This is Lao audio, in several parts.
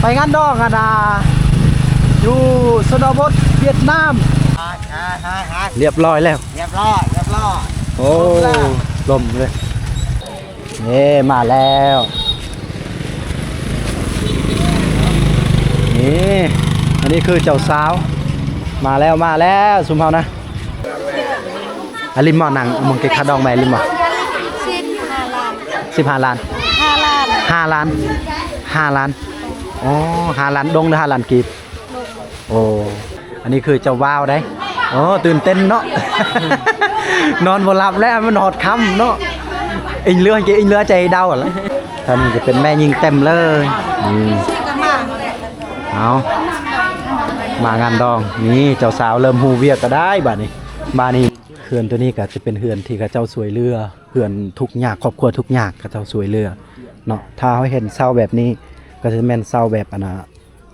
ໄປງານດອງຫັ້ນນະ ຢູ່ຊົນນະບົດຫວຽດນາມ. ຮຽບຮ້ອຍແລ້ວ ຮຽບຮ້ອຍ ຮຽບຮ້ອຍ. ໂອ້ ລົມເລີຍ. ເອີ ມາແລ້ວ. ນີ້ ອັນນີ້ຄືເຈົ້າສາວ ມາແລ້ວ ມາແລ້ວ ຊຸມເຮົານະ. ອາລິມບໍ່ ນັ່ງເບິ່ງເກັບຄ່າດອກໄມ້ ອາລິມບໍ່? ສິບຫ້າລ້ານ ສິບຫ້າລ້ານ ຫ້າລ້ານ ຫ້າລ້ານ ຫ້າລ້ານ. ອໍ ຫ້າລ້ານດົງ ຫຼື ຫ້າລ້ານກີບ? ໂອ້ ອັນນີ້ຄືເຈົ້າບ່າວໄດ໋. ໂອ້ ຕື່ນເຕັ້ນເນາະ ນອນບໍ່ຫຼັບແລ້ວ ມັນຮອດຄ່ຳເນາະ. ອີງເຫຼືອ ອີງເຫຼືອໃຈເດົາແຫຼະ. ທາງນີ້ຈະເປັນແມ່ຍິງເຕັມເລີຍ. ອືມ ເອົາ ມາງານດອງ ນີ້ເຈົ້າສາວເລີ່ມຮູ້ວຽກກໍໄດ້ບາດນີ້. ບາດນີ້ເຮືອນໂຕນີ້ກໍຈະເປັນເຮືອນທີ່ເຂົາເຈົ້າຊ່ວຍເຫຼືອ ເຮືອນທຸກຍາກ ຄອບຄົວທຸກຍາກ ເຂົາເຈົ້າຊ່ວຍເຫຼືອເນາະ. ຖ້າເຮົາເຫັນເຊົາແບບນີ້ ກໍຈະແມ່ນເຊົາແບບ ອັນນ່າ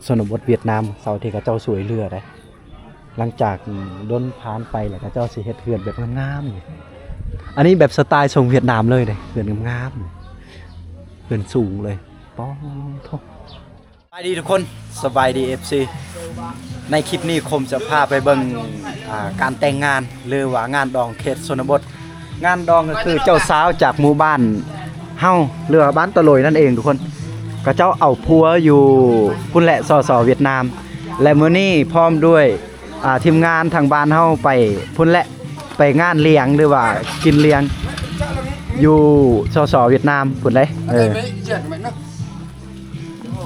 ຊົນນະບົດຫວຽດນາມ ເຊົາທີ່ເຂົາເຈົ້າຊ່ວຍເຫຼືອໄດ໋. ຫຼັງຈາກດົນຜ່ານໄປແລ້ວ ເຂົາເຈົ້າຊິເຮັດເຮືອນແບບງາມໆນີ້. ອັນນີ້ແບບສະໄຕລ໌ຊົງຫວຽດນາມເລີຍເດ້ ເຮືອນງາມໆ ເຮືອນສູງເລີຍ. ປາໂທ້. ສະບາຍດີທຸກຄົນ ສະບາຍດີ ເອັຟຊີ. ໃນຄລິບນີ້ຄົມຈະພາໄປເບິ່ງ ອ່າ ການແຕ່ງງານ ຫຼືວ່າງານດອງເຂດຊົນນະບົດ. ງານດອງກໍຄືເຈົ້າສາວຈາກໝູ່ບ້ານເຮົາ ຫຼືວ່າບ້ານຕະໂລຍນັ້ນເອງທຸກຄົນ. ເຂົາເຈົ້າເອົາຜົວຢູ່ພຸ້ນແຫຼະ ສສ ຫວຽດນາມ ແລະ ມື້ນີ້ພ້ອມດ້ວຍ ອ່າ ທີມງານທາງບ້ານເຮົາໄປພຸ້ນແຫຼະ ໄປງານລ້ຽງ ຫຼືວ່າກິນລ້ຽງຢູ່ ສສ ຫວຽດນາມພຸ້ນເດ້. ເອີ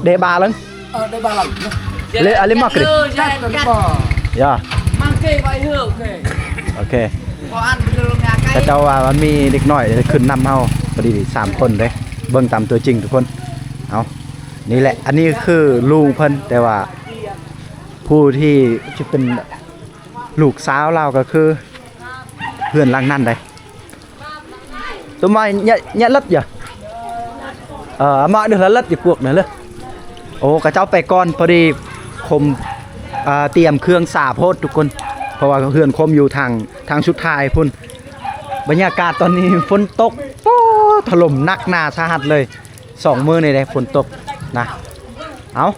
Để ba lần. Ờ, để ba lần. Lê, à, Lê Mạc đi. Chắc là đi ba. Dạ. Mang kê bài hương kê. ໂອເຄ Có ăn được nhà ເຂົາ cái. ເຈົ້າວ່າມັນມີເດັກນ້ອຍຂຶ້ນນຳເຮົາ ພໍດີສາມຄົນເດ້ ເບິ່ງຕາມຕົວຈິງທຸກຄົນ. ເອົາ ນີ້ແຫຼະ ອັນນີ້ຄືລູກເພິ່ນ ແຕ່ວ່າຜູ້ທີ່ຈະເປັນລູກສາວລາວກໍຄືເຮືອນຫຼັງນັ້ນເດ້. Tụi mày nhảy, nhảy lật vậy? Ờ, mày được là lật thì cuộc này lơ. ໂອ້ ເຂົາເຈົ້າໄປກ່ອນ ພໍດີຄົມ ອ່າ ຕຽມເຄື່ອງສາໂພດທຸກຄົນ ເພາະວ່າເຮືອນຄົມຢູ່ທາງ ທາງສຸດທ້າຍພຸ້ນ. ບັນຍາກາດຕອນນີ້ຝົນຕົກ ໂອ້ ຖະຫຼົ່ມໜັກໜາສາຫັດເລີຍ ສອງມື້ນີ້ເດ້ຝົນຕົກນະ. ເອົາ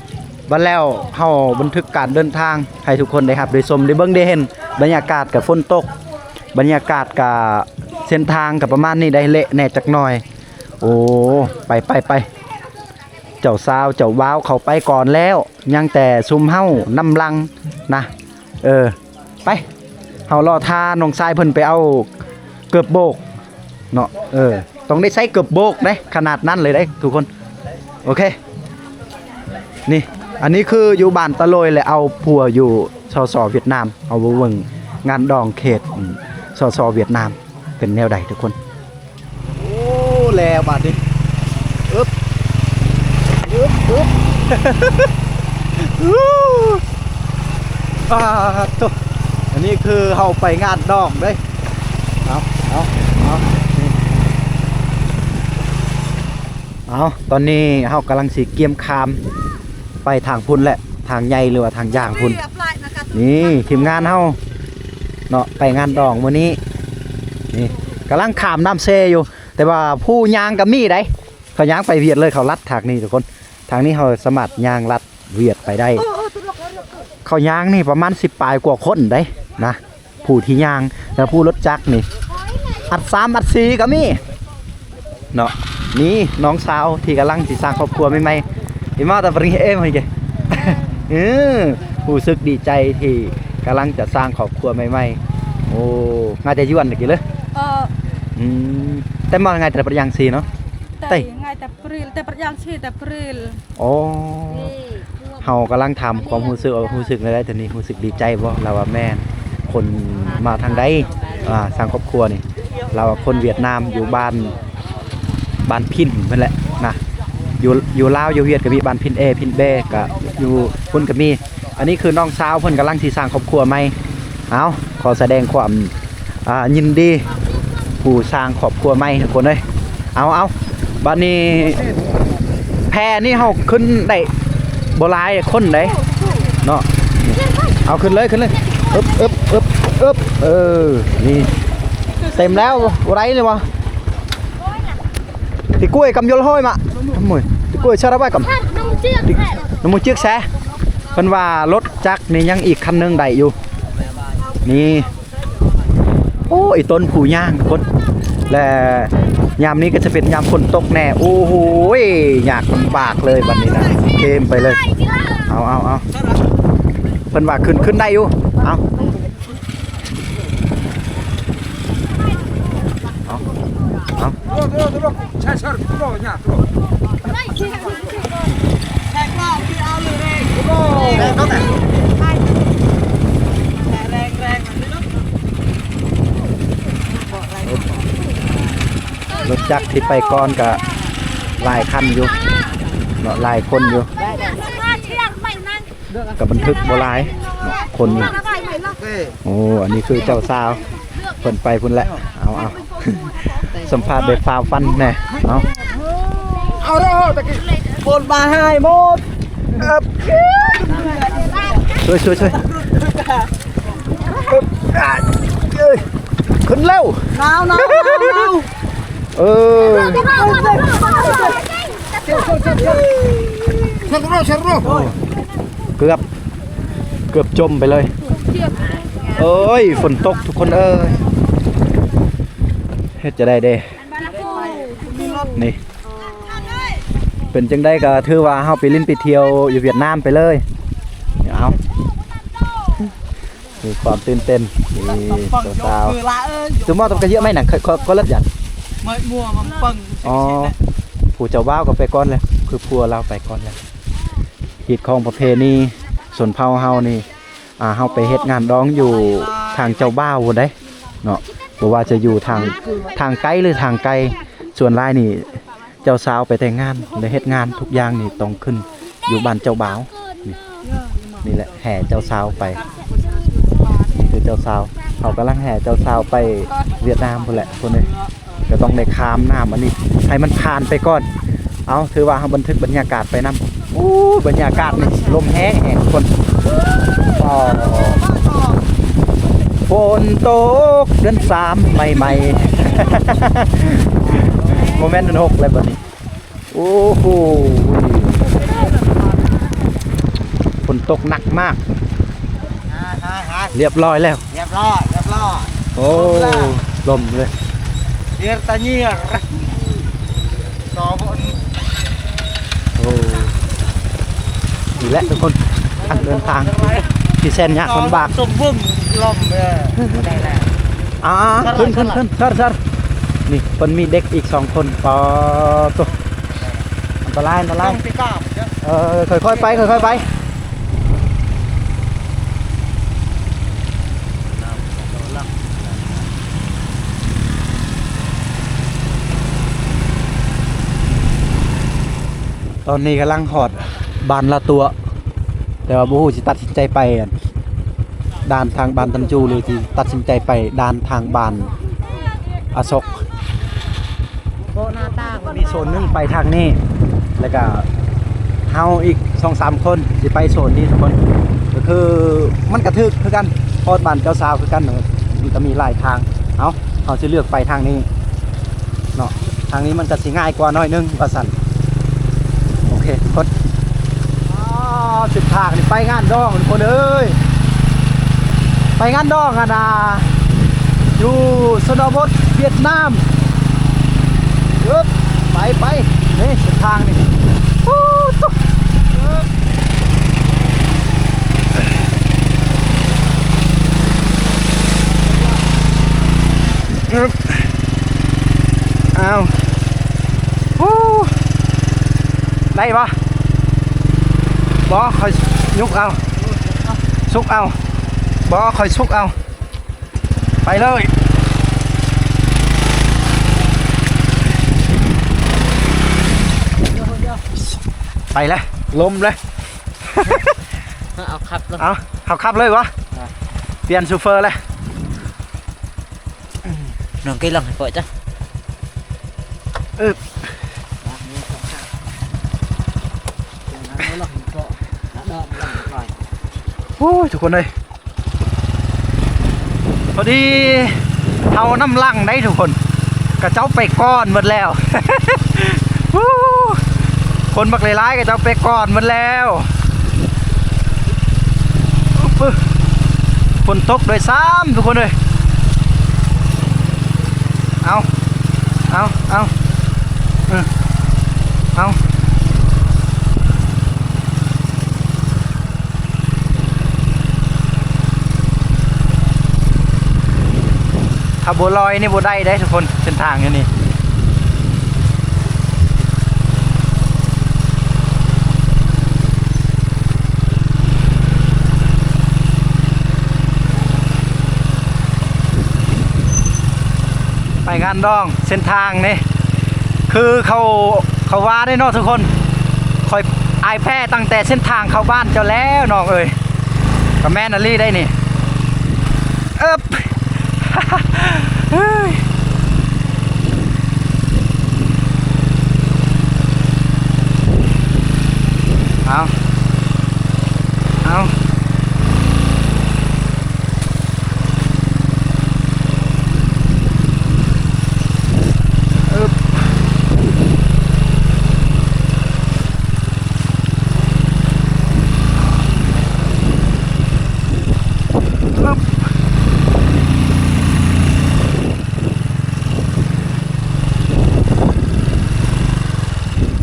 ບັດແລ້ວເຮົາບັນທຶກການເດີນທາງໃຫ້ທຸກຄົນໄດ້ຮັບໄດ້ຊົມໄດ້ເບິ່ງໄດ້ເຫັນ. ບັນຍາກາດກະຝົນຕົກ ບັນຍາກາດກະ ເສັ້ນທາງກະປະມານນີ້ໄດ໋ ເລະແດ່ຈັກໜ້ອຍ. ໂອ້ ໄປ ໄປ ໄປ ເຈົ້າສາວເຈົ້າບ່າວເຂົາໄປກ່ອນແລ້ວ ຍັງແຕ່ຊຸມເຮົານຳຫຼັງນະ. ເອີ ໄປ ເຮົາລໍຖ້ານ້ອງຊາຍເພິ່ນໄປເອົາເກີບໂບກເນາະ. ເອີ ຕ້ອງໄດ້ໃຊ້ເກີບໂບກເດ້ ຂະໜາດນັ້ນເລີຍເດ້ທຸກຄົນ. ໂອເຄ ນີ້ ອັນນີ້ຄືຢູ່ບ້ານຕະໂລຍ ແລະ ເອົາຜົວຢູ່ ສສ ຫວຽດນາມ. ເຮົາມາເບິ່ງງານດອງເຂດ ອືມ ສສ ຫວຽດນາມ ເປັນແນວໃດທຸກຄົນ. ໂອ້ ແລ້ວບາດນີ້ ອຶບ ອຶບ ອຶບ ປາດໂທ້ ອັນນີ້ຄືເຮົາໄປງານດອງເດ້. ເອົາ ເອົາ ເອົາ ນີ້ ເອົາ ຕອນນີ້ເຮົາກຳລັງຊິກຽມຂ້າມໄປທາງພຸ້ນແຫຼະ ທາງໃຫຍ່ ຫຼືວ່າທາງຢ່າງພຸ້ນ. ນີ້ທີມງານເຮົາເນາະ ໄປງານດອງມື້ນີ້ ນີ້ກຳລັງຂ້າມນ້ຳເຊຢູ່. ແຕ່ວ່າຜູ້ຍ່າງກໍມີໄດ໋ ເຂົາຍ່າງໄປຫວຽດເລີຍ ເຂົາລັດທາງນີ້ທຸກຄົນ. ທາງນີ້ເຮົາສາມາດຍ່າງລັດຫວຽດໄປໄດ້. ເຂົາຍ່າງນີ້ປະມານສິບປາຍກວ່າຄົນໄດ໋ນະ ຜູ້ທີ່ຍ່າງ ແລ້ວຜູ້ລົດຈັກນີ້ ອັດສາມອັດສີ່ກໍມີເນາະ. ນີ້ນ້ອງສາວທີ່ກຳລັງຊິສ້າງຄອບຄົວໃໝ່ໆ Ima ta bring em hoi ke. ເອີ ຮູ້ສຶກດີໃຈທີ່ກຳລັງຈະສ້າງຄອບຄົວໃໝ່ໆ. ໂອ້ ngai ta Yuan lagi lơ. ເອີ ອືມ Tem ngai ta Prayang si no? Tem ngai ta Pril, ta Prayang si ta Pril. ໂອ້ ເຮົາກຳລັງຖາມຄວາມຮູ້ສຶກ ວ່າຮູ້ສຶກແນວໃດຕອນນີ້ ຮູ້ສຶກດີໃຈບໍ່? ລາວວ່າແມ່ນ ຄົນມາທາງໃດ ອ່າ ສ້າງຄອບຄົວນີ້ ລາວວ່າຄົນຫວຽດນາມ ຢູ່ບ້ານ ບ້ານພິນເພິ່ນແຫຼະນະ. ຢູ່ ຢູ່ລາວ ຢູ່ຫວຽດກໍມີບ້ານພິນເອ ພິນເບ ກໍຢູ່ພຸ້ນກໍມີ. ອັນນີ້ຄືນ້ອງສາວເພິ່ນກຳລັງຊິສ້າງຄອບຄົວໃໝ່. ເອົາ ຂໍສະແດງຄວາມ ອ່າ ຍິນດີຜູ້ສ້າງຄອບຄົວໃໝ່ທຸກຄົນເອີຍ. ເອົາ ເອົາ ບາດນີ້ແພນີ້ເຮົາຂຶ້ນໄດ້ບໍ່ຫຼາຍຄົນເດ້ເນາະ. ເອົາ ຂຶ້ນເລີຍ ຂຶ້ນເລີຍ ອຶບ ອຶບ ອຶບ ອຶບ. ເອີ ນີ້ເຕັມແລ້ວ ບໍ່ໄດ້ເລີຍວະ. Thì cuối cầm vô hơi mà. Ôi, thì cuối sao ra bay cầm. ນ້ຳມູຈຶກແຊ ເພິ່ນວ່າລົດຈັກນີ້ຍັງອີກຄັນໜຶ່ງໄດ້ຢູ່ ນີ້ ໂອ້ ອີ່ຕົນຜູ້ຍ່າງຄົນ ແລະຍາມນີ້ກໍຈະເປັນຍາມຝົນຕົກແນ່ ໂອ້ໂຫຍ ຍາກລຳບາກເລີຍບັດນີ້ນະ ເຄມໄປເລີຍ ເອົາ ເອົາ ເອົາ ເພິ່ນວ່າຂຶ້ນ ຂຶ້ນໄດ້ຢູ່ ເອົາ. ເອົາ ລົດຈັກທີ່ໄປກ່ອນກະຫຼາຍຄັນຢູ່ເນາະ ຫຼາຍຄົນຢູ່. ກໍບັນທຶກບໍ່ຫຼາຍເນາະ ຄົນນີ້ ໂອ້ ອັນນີ້ຄືເຈົ້າສາວ ເພິ່ນໄປພຸ້ນແຫຼະ ເອົາ ເອົາ ສຳພາດແບບຟາວຟັນແດ່ ເອົາ ເອົາເດີ ຕະກີ້ ຄົນມາຫາຍໝົດ ເອີບ ຊ່ວຍ ຊ່ວຍ ຊ່ວຍ ເອີບ ເອີຍ ຂຶ້ນເລັວ ໜາວ ໜາວ ໜາວ ໜາວ ເອີ ເກືອບ ເກືອບຈົມໄປເລີຍ ເອີຍ ຝົນຕົກທຸກຄົນເອີຍ ເຮັດຈັ່ງໃດເດ ນີ້ ເປັນຈັ່ງໃດກໍຖືວ່າເຮົາໄປຫຼິ້ນໄປທ່ຽວຢູ່ຫວຽດນາມໄປເລີຍ ເອົາ ມີຄວາມຕື່ນເຕັ້ນ ມີສາວໆ Tôi mò tôi cái dĩa máy nặng khó khó lắm nhỉ. Mới mua mà pâng. ອໍ ຜູ້ເຈົ້າບ່າວກໍໄປກ່ອນແລ້ວ ຄືຜົວລາວໄປກ່ອນແລ້ວ ຮີດຄອງປະເພນີຊົນເຜົ່າເຮົານີ້ ອ່າ ເຮົາໄປເຮັດງານດອງຢູ່ທາງເຈົ້າບ່າວພຸ້ນເດ້ເນາະ ບໍ່ວ່າຈະຢູ່ທາງ ທາງໃກ້ ຫຼື ທາງໄກ ສ່ວນຫຼາຍນີ້ ເຈົ້າສາວໄປແຕ່ງງານ ແລະ ເຮັດງານທຸກຢ່າງນີ້ຕ້ອງຂຶ້ນຢູ່ບ້ານເຈົ້າບ່າວ ນີ້ ນີ້ແຫຼະແຫ່ເຈົ້າສາວໄປ ນີ້ຄືເຈົ້າສາວ ເຂົາກຳລັງແຫ່ເຈົ້າສາວໄປຫວຽດນາມພຸ້ນແຫຼະ ຄົນເອີຍ ກໍຕ້ອງໄດ້ຂ້າມນ້ຳອັນນີ້ໃຫ້ມັນຜ່ານໄປກ່ອນ ເອົາ ຖືວ່າເຮົາບັນທຶກບັນຍາກາດໄປນຳ ໂອ້ ບັນຍາກາດນີ້ລົມແຮງໆ ທຸກຄົນ ອໍ ຝົນຕົກເດືອນສາມໃໝ່ໆ ບໍ່ແມ່ນເດືອນຫົກແລ້ວບັດນີ້ ໂອ້ໂຫ ຝົນຕົກໜັກມາກ ຫາຍ ຫາຍ ຫາຍ ຮຽບຮ້ອຍແລ້ວ ຮຽບຮ້ອຍ ຮຽບຮ້ອຍ ໂອ້ ລົມເລີຍ ເດຍ ຕາເຍຍ ໂອ້ ນີ້ແຫຼະທຸກຄົນ ການເດີນທາງທີ່ແສນຍາກລຳບາກ ສົມບູນລົມເດີ ໄດ້ແລ້ວ ອ່າ ຂຶ້ນ ຂຶ້ນ ຂຶ້ນ ເຊີນ ເຊີນ ນີ້ເພິ່ນມີເດັກອີກສອງຄົນ ປາໂຕ ອັນຕະລາຍ ອັນຕະລາຍ ເອີ ຄ່ອຍໆໄປ ຄ່ອຍໆໄປ ຕອນນີ້ກຳລັງຮອດບ້ານລາຕົວ ແຕ່ວ່າບໍ່ຮູ້ຊິຕັດສິນໃຈໄປດ່ານທາງບ້ານຕັນຈູ ຫຼືຊິຕັດສິນໃຈໄປດ່ານທາງບ້ານອາຊອກ. ມີໂຊນໜຶ່ງໄປທາງນີ້ ແລ້ວກະເຮົາອີກສອງສາມຄົນຊິໄປໂຊນນີ້ທຸກຄົນ ກໍຄືມັນກະຖືກຄືກັນ ຮອດບ້ານເຈົ້າສາວຄືກັນ ມັນກະມີຫຼາຍທາງ ເອົາ ເຮົາຊິເລືອກໄປທາງນີ້ເນາະ ທາງນີ້ມັນກະຊິງ່າຍກວ່າໜ້ອຍໜຶ່ງວ່າຊັ້ນ ໂອເຄ ກົດ ອໍ ເສັ້ນທາງນີ້ໄປງານດອງທຸກຄົນເອີຍ ໄປງານດອງຫັ້ນນາ ຢູ່ຊົນນະບົດຫວຽດນາມ ອຶບ ໄປ ໄປ ນີ້ເສັ້ນທາງນີ້ ໂອ້ ໂຕ ອຶບ ອ້າວ ໂອ້ ໄດ້ບໍ່? ບໍ່ ຂ້ອຍຍົກເອົາ ຊຸກເອົາ ບໍ່ ຂ້ອຍຊຸກເອົາ ໄປເລີຍ ໄປແລ້ວ ລົມເລີຍ ເອົາ ຂັບເລີຍ ເອົາ ເຮົາຂັບເລີຍບໍ່? ອ່າ ປ່ຽນໂຊເຟີແລ້ວ ນ້ອງເກຍລອງໃຫ້ຂ້ອຍຈ້ະ ອຶບ ໂອ້ຍ ທຸກຄົນເອີຍ ພໍດີເຮົານຳຫຼັງໄດ໋ທຸກຄົນ ຂະເຈົ້າໄປກ່ອນໝົດແລ້ວ ໂອ້ ຄົນບັກຫຼາຍໆ ເຂົາເຈົ້າໄປກ່ອນໝົດແລ້ວ. ໂອ້ ຝົນຕົກດ້ວຍຊ້ຳ ທຸກຄົນເອີຍ. ເອົາ ເອົາ ເອົາ ເອີ ເອົາ. ຖ້າບໍ່ລອຍນີ້ບໍ່ໄດ້ເດ້ທຸກຄົນ ເສັ້ນທາງຢູ່ນີ້. ໄປງານດອງ ເສັ້ນທາງນີ້ ຄືເຂົາ ເຂົາວ່າເດ້ເນາະທຸກຄົນ. ຂ້ອຍອາຍແພ້ຕັ້ງແຕ່ເສັ້ນທາງເຂົ້າບ້ານເຈົ້າແລ້ວນ້ອງເອີຍ. ກໍແມ່ນອີ່ຫຼີໄດ໋ນີ້. ເອີບ ເຮີ້ຍ ເອົາ ເອົາ.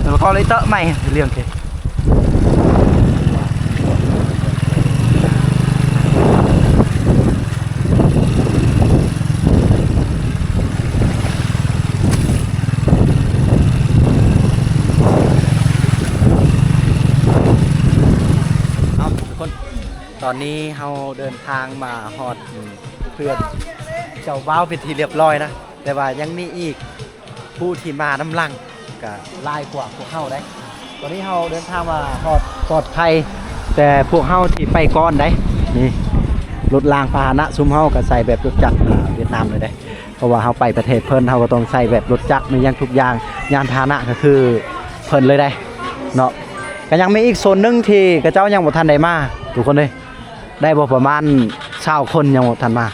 ແລ້ວກໍເລີຍເຕາະໃໝ່ເລື່ອງເກ ເອົາ ທຸກຄົນ ຕອນນີ້ເຮົາເດີນທາງມາຮອດ ເພື່ອນເຈົ້າບ່າວເປັນທີ່ລຽບຮ້ອຍນະ ແຕ່ວ່າຍັງມີອີກຜູ້ທີ່ມານຳຫຼັງກະຫຼາຍກວ່າພວກເຮົາໄດ໋. ຕອນນີ້ເຮົາເດີນທາງມາຮອດປອດໄພ ແຕ່ພວກເຮົາທີ່ໄປກ່ອນໄດ໋. ນີ້ລົດລາງພາຫະນະ ຊຸມເຮົາກະໃສ່ແບບລົດຈັກ ອາ ຫວຽດນາມເລີຍໄດ໋ ເພາະວ່າເຮົາໄປປະເທດເພິ່ນ ເຮົາກໍຕ້ອງໃສ່ແບບລົດຈັກ ມີຫຍັງທຸກຢ່າງ ຍານພາຫະນະກໍຄືເພິ່ນເລີຍໄດ໋ເນາະ. ກໍຍັງມີອີກໂຊນໜຶ່ງທີ່ເຂົາເຈົ້າຍັງບໍ່ທັນໄດ້ມາ ທຸກຄົນເອີຍ. ໄດ້ບໍ່ປະມານຊາວຄົນ ຍັງບໍ່ທັນມາ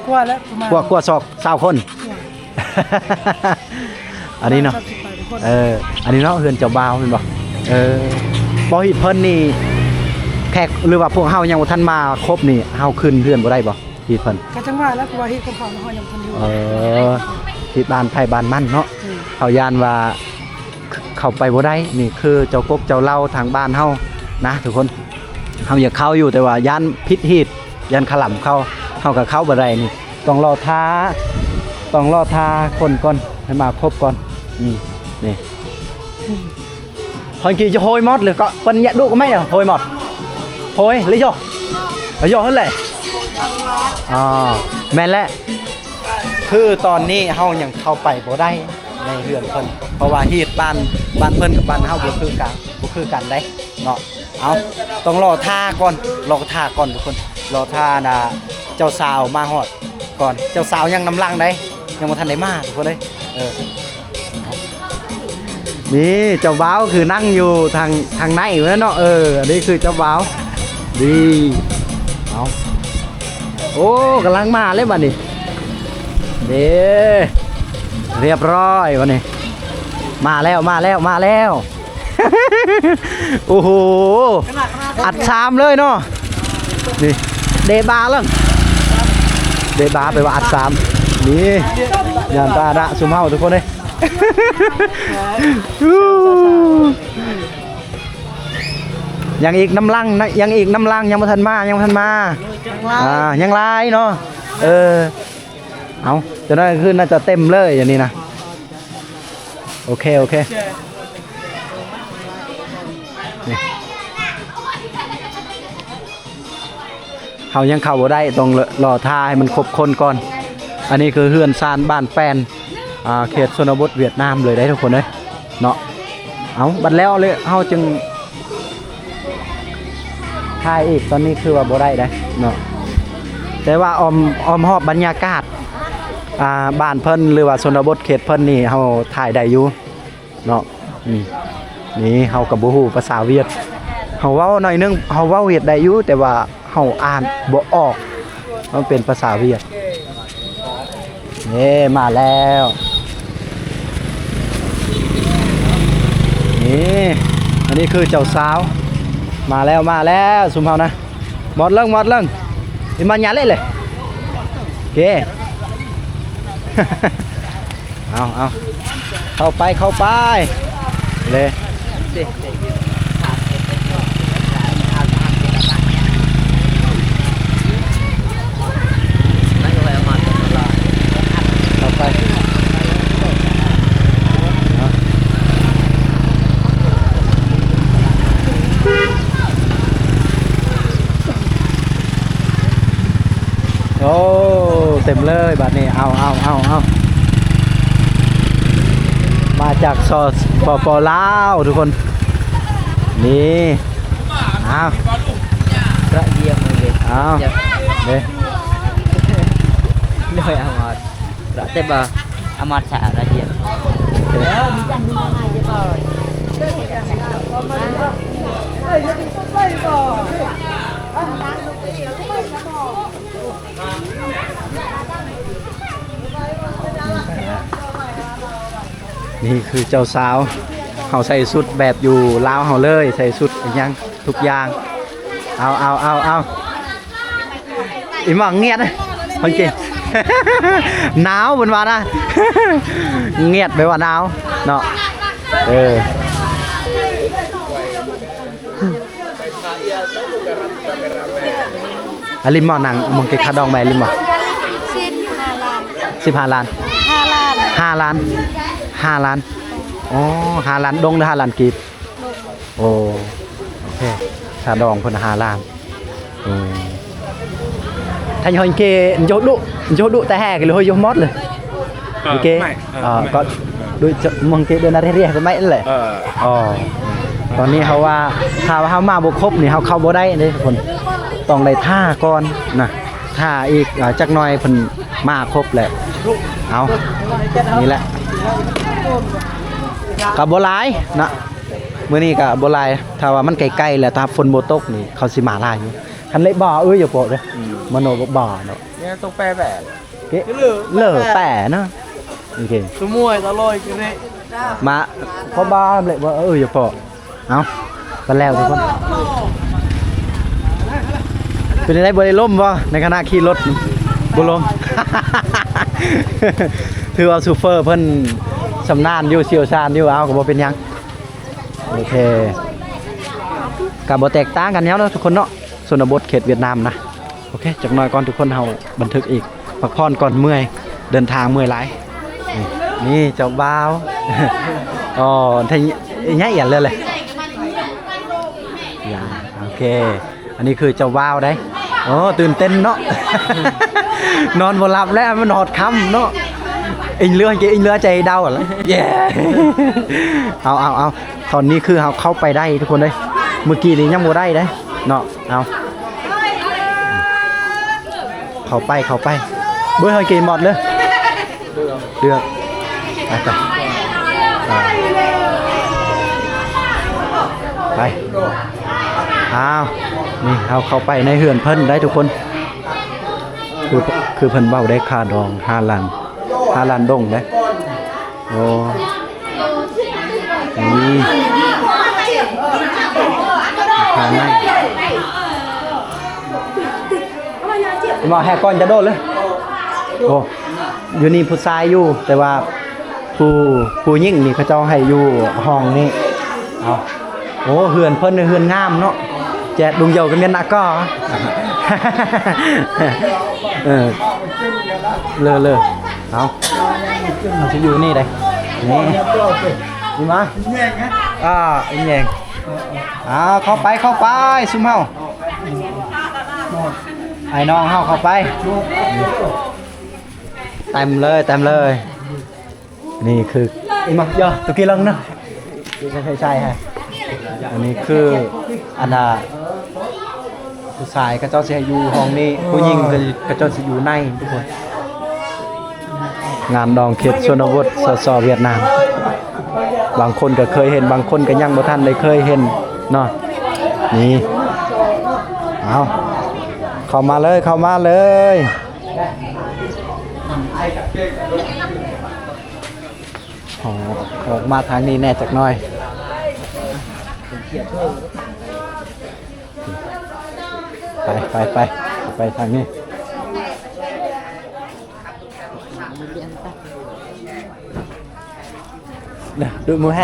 ກວ່າແລ້ວ ປະມານ ກວ່າ ກວ່າຊອກຊາວຄົນ ກວ່າ ອັນນີ້ເນາະ ປະມານສາມສິບປາຍຄົນ ເອີ ອັນນີ້ເນາະ ເຮືອນເຈົ້າບ່າວແມ່ນບໍ່? ເອີ ບໍ່ ຮີດເພິ່ນນີ້ ແຂກ ຫຼືວ່າພວກເຮົາຍັງບໍ່ທັນມາຄົບນີ້ ເຮົາຂຶ້ນເຮືອນບໍ່ໄດ້ບໍ່? ຮີດເພິ່ນ ກໍຈັ່ງວ່າແຫຼະ ເພາະວ່າຮີດຂອງເຂົາເຮົາຍັງບໍ່ທັນຢູ່ ເອີ ຮີດບ້ານໃຜບ້ານມັນເນາະ ອືມ ເຮົາຢ້ານວ່າ ເຂົ້າໄປບໍ່ໄດ້ ນີ້ຄືເຈົ້າກົກເຈົ້າເຫຼົ່າທາງບ້ານເຮົານະທຸກຄົນ. ເຮົາຢາກເຂົ້າຢູ່ ແຕ່ວ່າຢ້ານຜິດຮີດ ຢ້ານຂະຫຼຳເຂົ້າ ເຮົາກໍເຂົ້າບໍ່ໄດ້ນີ້ ຕ້ອງລໍຖ້າ ຕ້ອງລໍຖ້າຄົນກ່ອນ ໃຫ້ມາຄົບກ່ອນ. ນີ້ ນີ້ Thôi kì cho hôi mót lửa có, pân nhẹ đu có mấy à, hôi mót. Hôi, lấy vô. Lấy vô hết lẹ. À, ແມ່ນແຫຼະ ຄືຕອນນີ້ເຮົາຍັງເຂົ້າໄປບໍ່ໄດ້ໃນເຮືອນເພິ່ນ ເພາະວ່າຮີດບ້ານ ບ້ານເພິ່ນກັບບ້ານເຮົາບໍ່ຄືກັນ ບໍ່ຄືກັນເດ້ເນາະ. ເອົາ ຕ້ອງລໍຖ້າກ່ອນ ລໍຖ້າກ່ອນທຸກຄົນ ລໍຖ້ານະ ເຈົ້າສາວມາຮອດກ່ອນ ເຈົ້າສາວຍັງນຳຫຼັງເດ້ ຍັງບໍ່ທັນໄດ້ມາທຸກຄົນເອີຍ. ເອີ ນີ້ເຈົ້າບ່າວຄືນັ່ງຢູ່ທາງ ທາງໃນພຸ້ນເນາະ. ເອີ ອັນນີ້ຄືເຈົ້າບ່າວ ນີ້ ເອົາ ໂອ້ ກຳລັງມາເລີຍບັດນີ້ ເດ້ ຮຽບຮ້ອຍບັດນີ້ ມາແລ້ວ ມາແລ້ວ ມາແລ້ວ. ໂອ້ໂຫ ອັດສາມເລີຍເນາະ ນີ້ ເດບາເລີຍ ເດບາແປວ່າອັດສາມ ນີ້ ຍານພາຫະນະຊຸມເຮົາທຸກຄົນເດ້. ຍັງອີກນຳຫຼັງນະ ຍັງອີກນຳຫຼັງ ຍັງບໍ່ທັນມາ ຍັງບໍ່ທັນມາ ຍັງຫຼາຍ ອ່າ ຍັງຫຼາຍເນາະ. ເອີ ເອົາ ເຈົ້າໜ້າທີ່ຄືໜ້າຈະເຕັມເລີຍອັນນີ້ນະ. ໂອເຄ ໂອເຄ ນີ້ ເຮົາຍັງເຂົ້າບໍ່ໄດ້ ຕ້ອງລໍຖ້າໃຫ້ມັນຄົບຄົນກ່ອນ. ອັນນີ້ຄືເຮືອນຊານບ້ານແປນ ອ່າ ເຂດຊົນນະບົດຫວຽດນາມເລີຍເດ້ທຸກຄົນເອີຍເນາະ. ເອົາ ບັດແລ້ວເລີຍເຮົາຈຶ່ງ ຖ່າຍອີກ ຕອນນີ້ຄືວ່າບໍ່ໄດ້ເດ້ເນາະ ແຕ່ວ່າອ້ອມ ອ້ອມຮອບບັນຍາກາດ ອ່າ ບ້ານເພິ່ນ ຫຼືວ່າຊົນນະບົດເຂດເພິ່ນນີ້ ເຮົາຖ່າຍໄດ້ຢູ່ເນາະ. ນີ້ ນີ້ເຮົາກໍບໍ່ຮູ້ພາສາຫວຽດ ເຮົາເວົ້າໜ້ອຍໜຶ່ງ ເຮົາເວົ້າຫວຽດໄດ້ຢູ່ ແຕ່ວ່າເຮົາອ່ານບໍ່ອອກ ມັນເປັນພາສາຫວຽດ. ເອີ ມາແລ້ວ ນີ້ ອັນນີ້ຄືເຈົ້າສາວ ມາແລ້ວ ມາແລ້ວ ຊຸມເຮົານະ. ມອດເລີງ ມອດເລີງ ອີມານຍາເລເລ ເກ ເອົາ ເອົາ ເຂົ້າໄປ ເຂົ້າໄປ ເລ ເຂົ້າໄປ. ໂອ້ ເຕັມເລີຍບາດນີ້ ເອົາ ເອົາ ເອົາ ເອົາ ມາຈາກ ສປປ ລາວ ທຸກຄົນ ນີ້ ເອົາ ກະຢຽມເລີຍ ເອົາ ເດ້ ໂດຍ ອາມາດ ກະເຕັບ ອາມາດ ສາລະຢຽມ. ນີ້ຄືເຈົ້າສາວ ເຮົາໃສ່ຊຸດແບບຢູ່ລາວເຮົາເລີຍ ໃສ່ຊຸດອີ່ຫຍັງທຸກຢ່າງ ເອົາ ເອົາ ເອົາ ເອົາ ອີ່ໝ່ອງງຽດ ເພິ່ນກິນ ໜາວເພິ່ນວ່ານະ ງຽດແປວ່າໜາວເນາະ ເອີ. ອາລິມບໍ່ ນັ່ງມອງເກຄາດອງໄປ ອາລິມບໍ່ ສິບຫ້າລ້ານ ສິບຫ້າລ້ານ ຫ້າລ້ານ ຫ້າລ້ານ ໂອ້ ຫ້າລ້ານດົງ ຫຼື ຫ້າລ້ານກີບ? ໂອ້ ໂອເຄ ຄ່າດອງເພິ່ນຫ້າລ້ານ. ອືມ ທ່ານ ໂອເຄ ໂຍດຸ ໂຍດຸ ແຕ່ແຮກເລີຍ ໂຍມອດເລີຍ ໂອເຄ ເອີ ເອີ ກໍ ເອີ ດູ ມອງເກເດີນາເຣຍ ກໍໄມ່ແຫຼະ ເອີ ອໍ ຕອນນີ້ເຮົາວ່າ ຖ້າວ່າເຮົາມາບໍ່ຄົບນີ້ ເຮົາເຂົ້າບໍ່ໄດ້ເດ້ທຸກຄົນ ຕ້ອງໄດ້ຖ້າກ່ອນນະ ຖ້າອີກ ອາ ຈັກໜ່ອຍເພິ່ນມາຄົບແຫຼະ ເອົາ ນີ້ແຫຼະ ກໍບໍ່ຫຼາຍນະ ມື້ນີ້ກໍບໍ່ຫຼາຍ ຖ້າວ່າມັນໃກ້ໆ ແລ້ວ ຖ້າຝົນບໍ່ຕົກນີ້ ເຂົາຊິມາຫຼາຍຢູ່. ຄັນເລະບໍ່ ເອີ ຢ່າເປາະເດີ ອືມ ມະໂນບໍ່ເນາະ ເລະແປແປ ເກ ເລີແປເນາະ ໂອເຄ ສະໝວຍຕະລອຍກິເລ ມາ ເພາະບໍ່ເລະບໍ່ ເອີ ຢ່າເປາະ ເອົາ ກັນແລ້ວທຸກຄົນ ເປັນຈັ່ງໃດ ບໍ່ໄດ້ລົ້ມບໍ່ ໃນຂະນະຂີ່ລົດ ບໍ່ລົ້ມ ຖືວ່າໂຊເຟີເພິ່ນຊຳນານຢູ່ ຊ່ຽວຊານຢູ່ ເອົາ ກໍບໍ່ເປັນຫຍັງ ໂອເຄ ກໍບໍ່ແຕກຕ່າງກັນຫຍັງເນາະທຸກຄົນເນາະ ຊົນນະບົດເຂດຫວຽດນາມນະ ໂອເຄ ຈັກໜ່ອຍກ່ອນທຸກຄົນ ເຮົາບັນທຶກອີກ ພັກຜ່ອນກ່ອນ ເມື່ອຍ ເດີນທາງເມື່ອຍຫຼາຍ ນີ້ ນີ້ເຈົ້າບ່າວ ອໍ ໄທຍະອຽນເລີຍແຫຼະ ຢ່າ ໂອເຄ ອັນນີ້ຄືເຈົ້າບ່າວເດ້ ໂອ້ ຕື່ນເຕັ້ນເນາະ ນອນບໍ່ຫຼັບແລ້ວ ມັນຮອດຄ່ຳເນາະ ອີງເຫຼືອ ອີງເຫຼືອໃຈດາວຫັ້ນລະ ເຢ້ ເອົາ ເອົາ ເອົາ ຕອນນີ້ຄືເຮົາເຂົ້າໄປໄດ້ທຸກຄົນເອີຍ ມື້ກີ້ນີ້ຍັງບໍ່ໄດ້ເດ້ເນາະ ເອົາ ເຂົ້າໄປ ເຂົ້າໄປ ເບິ່ງໃຫ້ເກມອດເດີ ເລືອກ ໄປ ໄປ ໄປ ອ້າວ ນີ້ເຮົາເຂົ້າໄປໃນເຮືອນເພິ່ນໄດ້ທຸກຄົນ ຄື ຄືເພິ່ນເວົ້າໄດ້ ຄ່າດອງຫ້າລ້ານ ຫ້າລ້ານດົງເດ້ ໂອ້ ນີ້ ທາງໃນ ມາແຮກກ່ອນຈະໂດດເລີຍ ໂອ້ ຢູ່ນີ້ຜູ້ຊາຍຢູ່ ແຕ່ວ່າຜູ້ ຜູ້ຍິງນີ້ເຂົາເຈົ້າໃຫ້ຢູ່ຫ້ອງນີ້ ເອົາ ໂອ້ ເຮືອນເພິ່ນເຮືອນງາມເນາະ ແຈດລຸງເຍົາກໍແມ່ນນະກໍ ເອີ ເລີ ເລີ ເອົາ ເຮົາຊິຢູ່ນີ້ເດ້ ນີ້ ນີ້ມາ ອ່າ ອີແຍງ ອ່າ ເຂົ້າໄປ ເຂົ້າໄປ ຊຸມເຮົາ ອ້າຍນ້ອງເຮົາເຂົ້າໄປ ເຕັມເລີຍ ເຕັມເລີຍ. ນີ້ຄື ອີມາ ຢໍ ຕຸກີລັງນະ ໃຊ່ໆ ຮະ ອັນນີ້ຄື ອັນນ່າ ຜູ້ຊາຍເຂົາເຈົ້າຊິໃຫ້ຢູ່ຫ້ອງນີ້ ຜູ້ຍິງເຂົາເຈົ້າຊິຢູ່ໃນ ທຸກຄົນ. ງານດອງເຂດຊົນນະບົດ ສສ ຫວຽດນາມ ບາງຄົນກໍເຄີຍເຫັນ ບາງຄົນກໍຍັງບໍ່ທັນໄດ້ເຄີຍເຫັນເນາະ. ນີ້ ເອົາ ເຂົ້າມາເລີຍ ເຂົ້າມາເລີຍ. ອໍ ອອກມາທາງນີ້ແດ່ຈັກໜ້ອຍ. ໄປ ໄປ ໄປ ໄປທາງນີ້. ເດີ ດູມືແຮ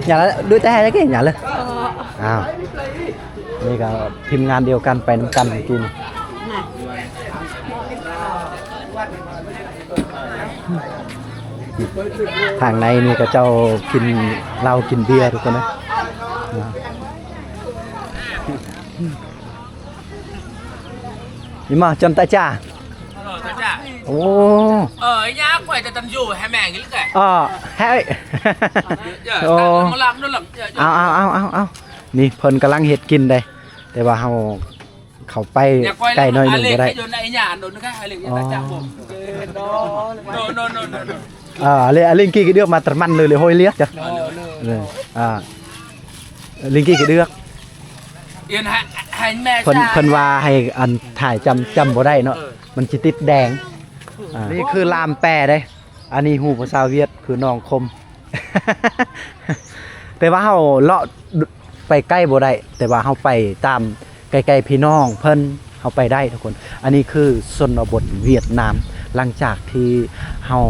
ຢ່າລະ ດູແຕ່ແຮລະກິ ຢ່າເລີຍ. ອ້າວ ນີ້ກໍທີມງານດຽວກັນ ໄປນຳກັນເມື່ອກີ້ນີ້. ທາງໃນນີ້ເຂົາເຈົ້າກິນເຫຼົ້າກິນເບຍ ທຸກຄົນເອີຍ. ນີ້ມາ ຈອນຕາຈາ. ເອີ ຕາຈາ. ໂອ້ ເອີ ຍາກໄປແຕ່ຕັນຢູ່ໃຫ້ແມ່ກິນແກ. ເອີ ໃຫ້ ໂອ້ ເອົາ ເອົາ ເອົາ ເອົາ ນີ້ເພິ່ນກຳລັງເຮັດກິນເດ້ ແຕ່ວ່າເຮົາເຂົ້າໄປໃກ້ໜ້ອຍໜຶ່ງບໍ່ໄດ້. ເອີ ເລີງກີ້ກະເດືອກມາຕະມັນເລີຍ ເລີຍໂຮຍເລຍຈ້ະ. ເອີ ເລີງກີ້ກະເດືອກ ເພິ່ນ ເພິ່ນວ່າໃຫ້ອັນຖ່າຍຈ້ຳ ຈ້ຳບໍ່ໄດ້ເນາະ ມັນຊິຕິດແດງ. ນີ້ຄືລາມແປເດ້. ອັນນີ້ຮູ້ພາສາຫວຽດຄືນ້ອງຄົມ ແຕ່ວ່າເຮົາເລາະໄປໃກ້ບໍ່ໄດ້ ແຕ່ວ່າເຮົາໄປຕາມໃກ້ໆພີ່ນ້ອງເພິ່ນ ເຮົາໄປໄດ້ທຸກຄົນ. ອັນນີ້ຄືຊົນນະບົດຫວຽດນາມ ຫຼັງຈາກທີ່ເຮົາ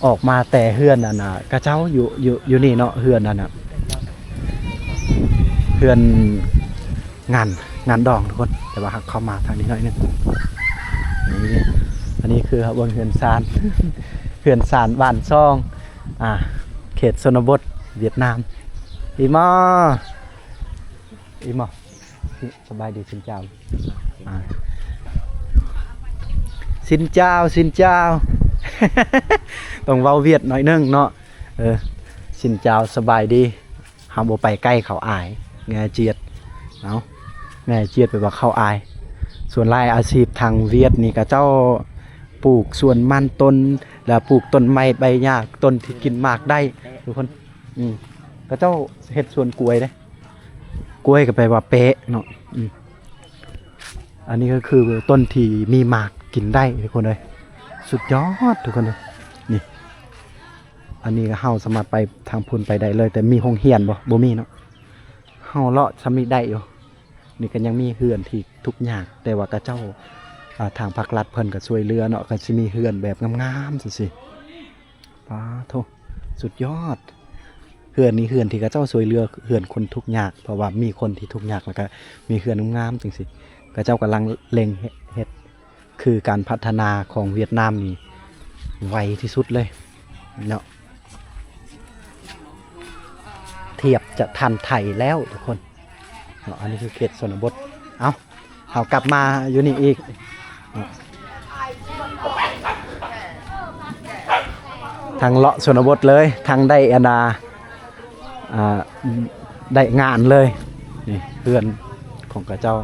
ອອກມາແຕ່ເຮືອນອັນນ່າ ຂະເຈົ້າຢູ່ ຢູ່ ຢູ່ນີ້ເນາະ ເຮືອນອັນນ່າ ເຮືອນ ງານ ງານດອງທຸກຄົນ ແຕ່ວ່າຫາກເຂົ້າມາທາງນີ້ໜ້ອຍໜຶ່ງ. ນີ້ ອັນນີ້ຄືເຮົາເບິ່ງເຮືອນຊານ ເຮືອນຊານບ້ານຊ່ອງ ອ່າ ເຂດຊົນນະບົດຫວຽດນາມ. ອີ່ໝໍ ອີ່ໝໍ ສະບາຍດີ ຊິນຈາວ ອ່າ ຊິນຈາວ ຊິນຈາວ ຕ້ອງເວົ້າຫວຽດໜ້ອຍໜຶ່ງເນາະ. ເອີ ຊິນຈາວ ສະບາຍດີ. ເຮົາບໍ່ໄປໃກ້ເຂົາອາຍ ແງ່ຈຽດ. ເອົ້າ ແງ່ຈຽດແປວ່າເຂົາອາຍ. ສ່ວນຫຼາຍອາຊີບທາງຫວຽດນີ້ ເຂົາເຈົ້າປູກສວນມັນຕົ້ນ ແລະ ປູກຕົ້ນໄມ້ໃບຫຍ້າ ຕົ້ນທີ່ກິນໝາກໄດ້ທຸກຄົນ. ອືມ ເຂົາເຈົ້າເຮັດສວນກ້ວຍເດ້. ກ້ວຍກໍແປວ່າແປະເນາະ. ອືມ ອັນນີ້ກໍຄືຕົ້ນທີ່ມີໝາກກິນໄດ້ທຸກຄົນເອີຍ. ສຸດຍອດທຸກຄົນເອີຍ. ນີ້ ອັນນີ້ກໍເຮົາສາມາດໄປທາງພຸ້ນໄປໄດ້ເລີຍ ແຕ່ມີໂຮງຮຽນບໍ່? ບໍ່ມີເນາະ. ເຮົາເລາະຊ່ຳນີ້ໄດ້ຢູ່. ນີ້ກໍຍັງມີເຮືອນທີ່ທຸກຍາກ ແຕ່ວ່າຂະເຈົ້າ ອ່າ ທາງພາກລັດເພິ່ນກໍຊ່ວຍເຫຼືອເນາະ ກໍຊິມີເຮືອນແບບງາມໆ ຈັ່ງຊີ້. ປາໂທ້ ສຸດຍອດ. ເຮືອນນີ້ເຮືອນທີ່ຂະເຈົ້າຊ່ວຍເຫຼືອເຮືອນຄົນທຸກຍາກ ເພາະວ່າມີຄົນທີ່ທຸກຍາກ ແລ້ວກໍມີເຮືອນງາມໆ ຈັ່ງຊີ້. ຂະເຈົ້າກຳລັງເລັ່ງເຮັດ ເຮັດ ຄືການພັດທະນາຂອງຫວຽດນາມນີ້ໄວທີ່ສຸດເລີຍເນາະ ທຽບຈະທັນໄທແລ້ວທຸກຄົນເນາະ. ອັນນີ້ຄືເຂດຊົນນະບົດ. ເອົ້າ ເຮົາກັບມາຢູ່ນີ້ອີກເນາະ ທັງເລາະຊົນນະບົດເລີຍ ທັງໄດ້ອັນນາ ອ່າ ໄດ້ງານເລີຍ. ນີ້ເຮືອນຂອງຂະເຈົ້າ.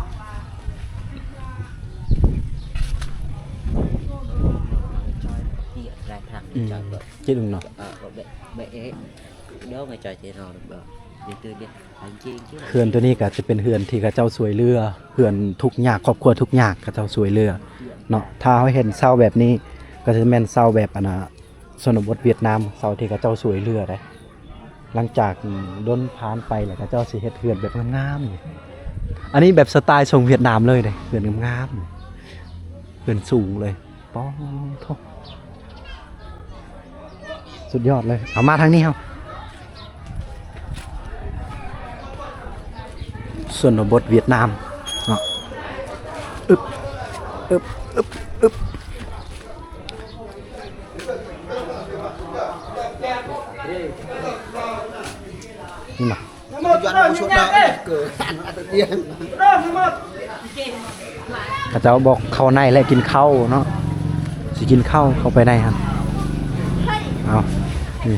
ອືມ ເຈັດເນາະ ເຮືອນໂຕນີ້ກໍຈະເປັນເຮືອນທີ່ເຂົາເຈົ້າຊ່ວຍເຫຼືອ ເຮືອນທຸກຍາກ ຄອບຄົວທຸກຍາກ ເຂົາເຈົ້າຊ່ວຍເຫຼືອເນາະ. ຖ້າເຮົາເຫັນເຊົາແບບນີ້ ກໍຈະແມ່ນເຊົາແບບອັນນາ ຊົນນະບົດຫວຽດນາມ ເຊົາທີ່ເຂົາເຈົ້າຊ່ວຍເຫຼືອໄດ໋. ຫຼັງຈາກດົນຜ່ານໄປແລ້ວ ເຂົາເຈົ້າຊິເຮັດເຮືອນແບບງາມໆ. ອັນນີ້ແບບສະໄຕລ໌ຊົງຫວຽດນາມເລີຍເດ້ ເຮືອນງາມໆ ເຮືອນສູງເລີຍ. ປາໂທ້ ສຸດຍອດເລີຍ. ເອົາມາທາງນີ້ເຮົາ ຊົນນະບົດຫວຽດນາມເນາະ. ອຶບ ອຶບ ອຶບ ອຶບ. ນີ້ນະ ເຂົາເຈົ້າບອກເຂົ້າໃນແລະກິນເຂົ້າເນາະ ຊິກິນເຂົ້າເຂົ້າໄປໃນຫັ້ນ. ເອົາ ນີ້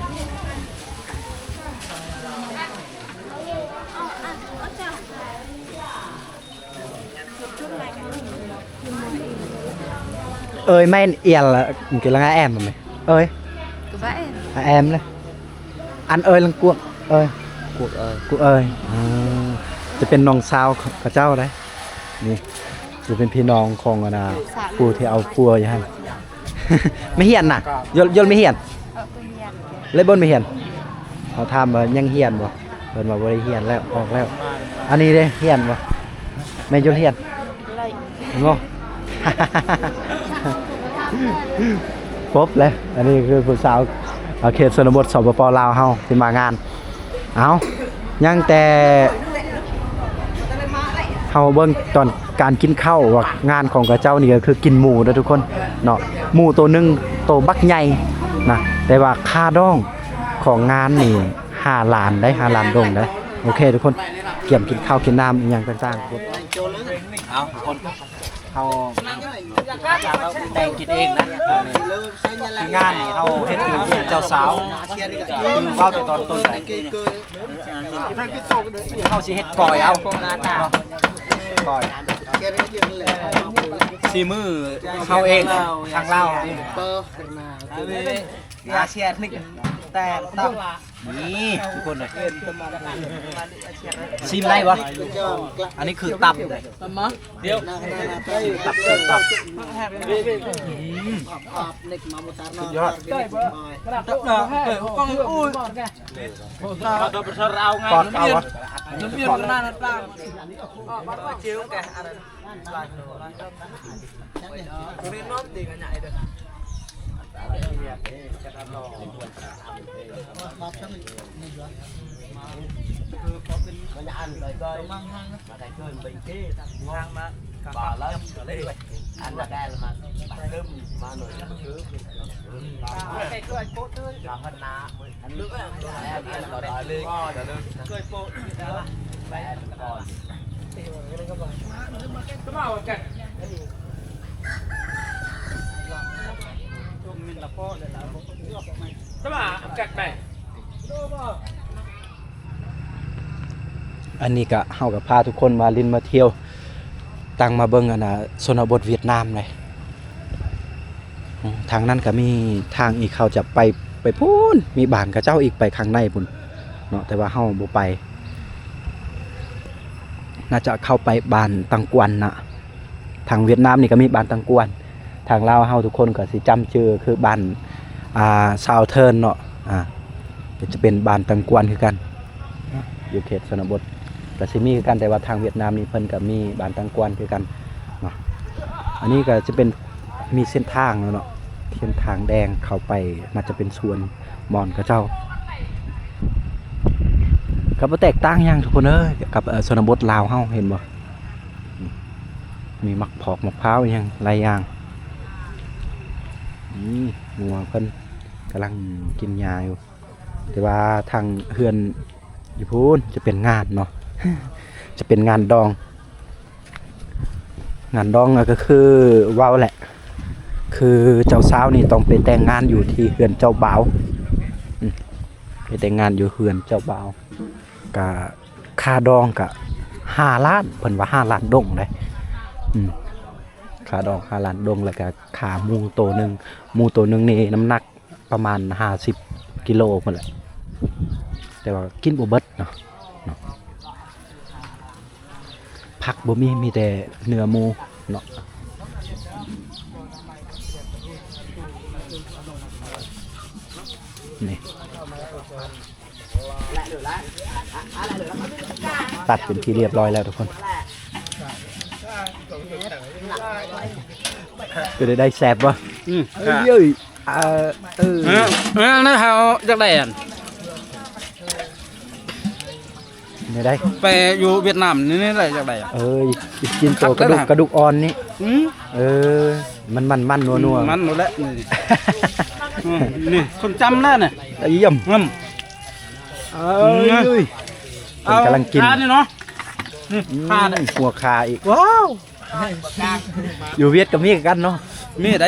ເອີຍ ແມ່ນອຽລະ ກະລະງາແອມແມ່ ເອີຍ ກະບະແອມ ອາແອມເລີຍ. ອັນເອີຍ ລັງກວກເອີຍ ກວກເອີຍ ກວກເອີຍ. ເອີ ຈະເປັນນ້ອງສາວຂະເຈົ້າໄດ໋ ນີ້ ຈະເປັນພີ່ນ້ອງຂອງອັນນາ ຜູ້ທີ່ເອົາຜົວຢູ່ຫັ້ນ. ໄມ່ຮຽນນະ ຍົນ ຍົນໄມ່ຮຽນ ເອີ ບໍ່ຮຽນ ເລີຍບໍ່ໄມ່ຮຽນ. ເຮົາຖາມວ່າຍັງຮຽນບໍ່? ເພິ່ນວ່າບໍ່ໄດ້ຮຽນແລ້ວ ອອກແລ້ວ. ອັນນີ້ເດ້ ຮຽນບໍ່? ແມ່ນຢູ່ຮຽນ ເຫັນບໍ່? ປົບເລີຍ. ອັນນີ້ຄືຜູ້ສາວ ເຂດຊົນນະບົດ ສປປ ລາວເຮົາທີ່ມາງານ. ເອົາ ຍັງແຕ່ເຮົາເບິ່ງຕອນການກິນເຂົ້າວ່າງານຂອງເຂົາເຈົ້ານີ້ກໍຄືກິນໝູເດີທຸກຄົນເນາະ. ໝູໂຕໜຶ່ງໂຕບັກໃຫຍ່ນະ ແຕ່ວ່າຄ່າດອງຂອງງານນີ້ຫ້າລ້ານໄດ໋ ຫ້າລ້ານດົງໄດ໋. ໂອເຄທຸກຄົນ ກຽມກິນເຂົ້າກິນນ້ຳອີ່ຫຍັງຕ່າງໆ. ເອົາທຸກຄົນ ເຮົາແຕ່ງກິນເອງນະ. ຄືງານນີ້ເຮົາເຮັດຢູ່ເຮືອນເຈົ້າສາວ ຄືເວົ້າແຕ່ຕອນຕົ້ນໄປ ເຮົາຊິເຮັດກ້ອຍເອົາເນາະ ກ້ອຍ ສີມືເຮົາເອງ ທາງລາວເຮົາເອງ. ນີ້ທຸກຄົນເອີຍ ຊີມໄດ້ບໍ່? ອັນນີ້ຄືຕັບເດ້ ຕັບ ຕັບ ຕັບ ສຸດຍອດ. ປອດເອົາວະ? ອັນນີ້ກະ ເຮົາກະພາທຸກຄົນມາຫຼິ້ນມາທ່ຽວ ຕັ້ງມາເບິ່ງອັນນ່າ ຊົນນະບົດຫວຽດນາມເລີຍ. ທາງນັ້ນກະມີທາງອີກ ເຂົາຈະໄປ ໄປພຸ້ນ ມີບ້ານເຂົາເຈົ້າອີກ ໄປຂ້າງໃນພຸ້ນເນາະ ແຕ່ວ່າເຮົາບໍ່ໄປ ໜ້າຈະເຂົ້າໄປບ້ານຕັງກວນນະ. ທາງຫວຽດນາມນີ້ກະມີບ້ານຕັງກວນ ທາງລາວເຮົາທຸກຄົນກະຊິຈຳຈື່ຄືບ້ານ ອ່າ ຊາວເທີນເນາະ ອ່າ ກະຈະເປັນບ້ານຕັງກວນຄືກັນ ຢູ່ເຂດຊົນນະບົດກະຊິມີຄືກັນ ແຕ່ວ່າທາງຫວຽດນາມນີ້ເພິ່ນກະມີບ້ານຕັງກວນຄືກັນເນາະ. ອັນນີ້ກະຈະເປັນ ມີເສັ້ນທາງແລ້ວເນາະ ເສັ້ນທາງແດງເຂົ້າໄປ ໜ້າຈະເປັນສວນມອນເຂົາເຈົ້າ ກະບໍ່ແຕກຕ່າງຫຍັງທຸກຄົນເອີຍ ກັບ ເອີ ຊົນນະບົດລາວເຮົາ ເຫັນບໍ່? ມີໝາກພອກໝາກພ້າວອີ່ຫຍັງຫຼາຍຢ່າງ. ນີ້ງົວເພິ່ນກຳລັງກິນຫຍ້າຢູ່ ແຕ່ວ່າທາງເຮືອນຢູ່ພຸ້ນຈະເປັນງານເນາະ ຈະເປັນງານດອງ. ງານດອງກໍຄືເວົ້າແຫຼະ ຄືເຈົ້າສາວນີ້ຕ້ອງໄປແຕ່ງງານຢູ່ທີ່ເຮືອນເຈົ້າບ່າວ ອືມ ໄປແຕ່ງງານຢູ່ເຮືອນເຈົ້າບ່າວ ກະຄ່າດອງກະຫ້າລ້ານ ເພິ່ນວ່າຫ້າລ້ານດົງເດ້ ອືມ ຄ່າດອງຫ້າລ້ານດົງ ແລ້ວກະຂ້າໝູໂຕໜຶ່ງ ໝູໂຕໜຶ່ງນີ້ນ້ຳໜັກ ປະມານຫ້າສິບກິໂລພຸ້ນແຫຼະ ແຕ່ວ່າກິນບໍ່ເບິດເນາະ ເນາະ ຜັກບໍ່ມີ ມີແຕ່ເນື້ອໝູເນາະ ນີ້ ຕັດເປັນທີ່ລຽບຮ້ອຍແລ້ວທຸກຄົນ ເປັນໄດ້ແຊບບໍ່? ອືມ ເອີຍ ເອີ ເອີ ເອີ ເອີ ເອີ ເຮົາຢາກໄດ້ອັນ ແນວໃດ? ໄປຢູ່ຫວຽດນາມນີ້ ນີ້ແຫຼະຢາກໄດ້ ເອີ ກິນໂຕກະດູກ ກະດູກອ່ອນນີ້ ອືມ ເອີ ມັນໆໆ ນົວໆ ອືມ ມັນໂລດແຫຼະ ນີ້ ອືມ ນີ້ຄົນຈຳແລ້ວນີ້ ຢ້ຽມ ອືມ ເອີຍ ເພິ່ນກຳລັງກິນ ເອົາຄານີ້ເນາະ ນີ້ ອືມ ຄານີ້ ຫົວຄາອີກ ວ້າວ ຢູ່ຫວຽດກໍມີຄືກັນເນາະ ມີໃດ